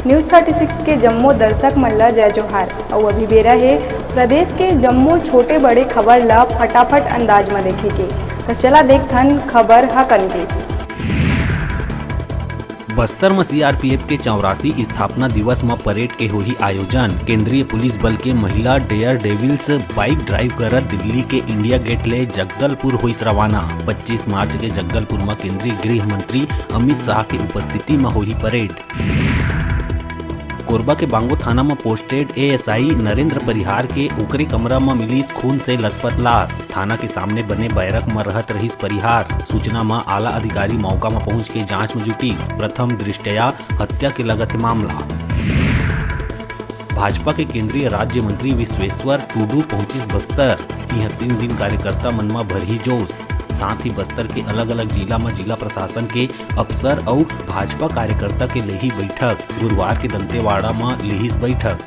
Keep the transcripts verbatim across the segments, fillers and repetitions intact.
News thirty six के जम्मो दर्शक मन ल जय जोहार। अउ अभी बेरा हे प्रदेश के जम्मो छोटे बड़े खबर ल फटाफट अंदाज म देखे के। त चला देखथन खबर ह कन के। बस्तर म सीआरपीएफ के चौरासी स्थापना दिवस म परेड के होही आयोजन। केंद्रीय पुलिस बल के महिला डेयर डेविल्स बाइक ड्राइव करत दिल्ली के इंडिया गेट ले जगदलपुर होइस रवाना। पच्चीस मार्च के जगदलपुर म केंद्रीय गृह मंत्री अमित शाह के उपस्थिति म होही परेड। कोरबा के बांगो थाना म पोस्टेड एएसआई नरेंद्र परिहार के ओकरे कमरा म मिलिस खून से लथपथ लाश। थाना के सामने बने बैरक म रहत रहिस परिहार। सूचना म आला अधिकारी मौका म पहुंच के जांच म जुटिस। प्रथम दृष्टया हत्या के लगत हे मामला। भाजपा के केंद्रीय राज्य मंत्री विश्वेश्वर टुडू पहुंचिस बस्तर। इहां तीन दिन कार्यकर्ता मन म भरही जोश। साथ ही बस्तर के अलग-अलग जिला म जिला प्रशासन के अफसर अउ भाजपा कार्यकर्ता के लेही बैठक। गुरुवार के दंतेवाड़ा म लिहिस बैठक।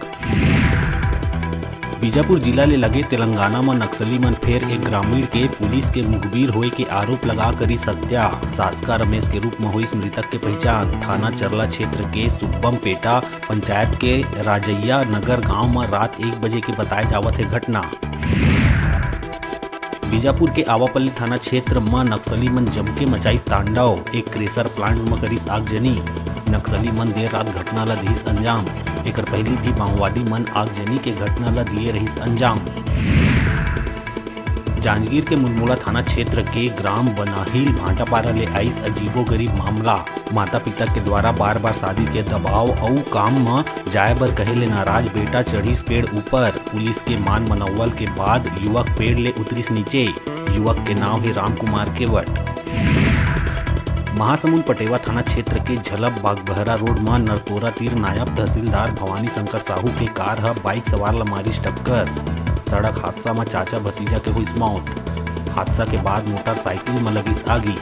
बीजापुर जिला ले लगे तेलंगाना म नक्सली मन फेर एक ग्रामीण के पुलिस के मुखबिर होए के आरोप लगा करिस हत्या। सासका रमेश के रूप म होइस मृतक के पहिचान। थाना चरला क्षेत्र के सुब्बमपेटा पंचायत के राजैया नगर गांव म रात एक बजे के बताए जावत हे घटना। बीजापुर के आवापल्ली थाना क्षेत्र म नक्सली मन जमके मचाइस तांडव। एक क्रेशर प्लांट म करिस आगजनी। नक्सली मन देर रात घटना ल दिहिस अंजाम। एकर पहिली भी माओवादी मन आगजनी के घटना ल दिए रहिस अंजाम। जांजगीर के मुलमुला थाना क्षेत्र के ग्राम बनाहिल भाटापारा ले आइस अजीबोगरीब मामला। माता-पिता के द्वारा बार-बार शादी के दबाव अउ काम म जाए बर कहे ले नाराज बेटा चढ़िस पेड़ ऊपर। पुलिस के मान मनौवल के बाद युवक पेड़ ले उतरिस नीचे। युवक के नाव हे रामकुमार केवट। महासमुंद पटेवा थाना क्षेत्र के झलब बागबहरा रोड म नरतोरा तीर नायब तहसीलदार भवानी शंकर साहू के कार ह बाइक सवार ल मारिस टक्कर। सड़क हादसा म चाचा भतीजा के होइस मौत। हादसा के बाद मोटरसाइकिल म लगिस आगी।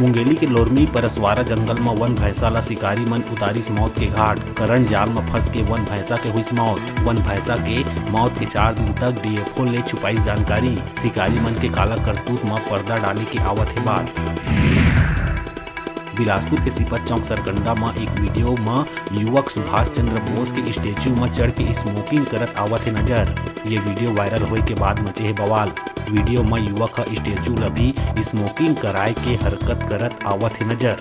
मुंगेली के लोरमी परसवारा जंगल म वन भैंसा ल शिकारी मन उतारिस मौत के घाट। करंट जाल म फंस के वन भैंसा के होइस मौत। वन भैंसा के मौत के चार दिन तक डीएफओ ले छुपाइस जानकारी। शिकारी मन के काला करतूत म पर्दा डाले के आवत हे बात। बिलासपुर के सिपत चौक सरकंडा म एक वीडियो म युवक सुभाष चंद्र बोस के स्टैचू म चढ़ के स्मोकिंग करत आवत हे नजर। ये वीडियो वायरल होए के बाद मचे हे बवाल। वीडियो म युवक ह स्टैचू ल भी स्मोकिंग कराए के हरकत करत आवत हे नजर।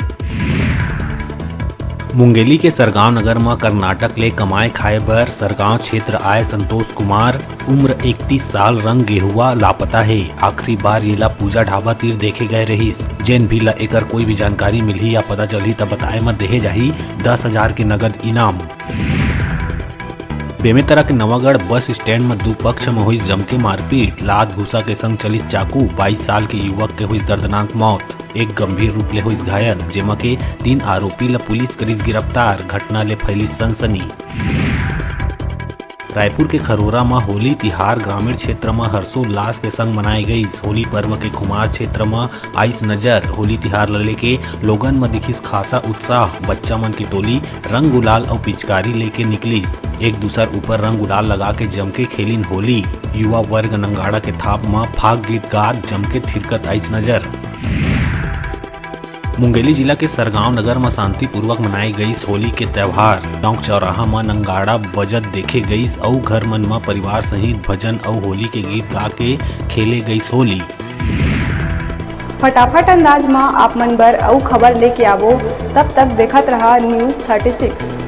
मुंगेली के सरगांव नगर म कर्नाटक ले कमाए खाए बर सरगांव क्षेत्र आए संतोष कुमार, उम्र इकतीस साल, रंग गेहुआ, लापता हे। आखिरी बार येला पूजा ढाबा तीर देखे गए रहिस। जेन भी ला एकर कोई भी जानकारी मिलही या पता चलही, त बताए म देहे जाही दस हजार के नगद इनाम। बेमेतरा के नवागढ़ बस स्टैंड म दू पक्ष म होइस जमके मारपीट, लात घूसा के संग चलिस चाकू, बाईस साल के युवक के होइस दर्दनाक मौत, एक गंभीर रूप ले होइस घायल, जेमा के तीन आरोपी ल पुलिस करिस गिरफ्तार। घटना ले फैलिस सनसनी। रायपुर के खरोरा म होली तिहार ग्रामीण क्षेत्र म हर्षोल्लास के संग मनाए गईस। होली पर्व के खुमार क्षेत्र म आइस नजर। होली तिहार ल लेके लोगन म दिखिस खासा उत्साह। बच्चा मन के टोली रंग गुलाल अउ पिचकारी लेके निकलिस। एक दूसर ऊपर रंग गुलाल लगा के जमके खेलिन होली। युवा वर्ग नंगाड़ा के थाप म फाग गीत गात जमके थिरकत आइस नजर। मुंगेली जिला के सरगांव नगर म शांतिपूर्वक मनाए गईस होली के त्यौहार। चौक चौराहा म नंगाड़ा बजत देखे गईस अउ घर मन म परिवार सहित भजन अउ होली के गीत गा के खेले गईस होली। फटाफट अंदाज म आप मन बर अउ खबर लेके आवो, तब तक देखत रहा News thirty six।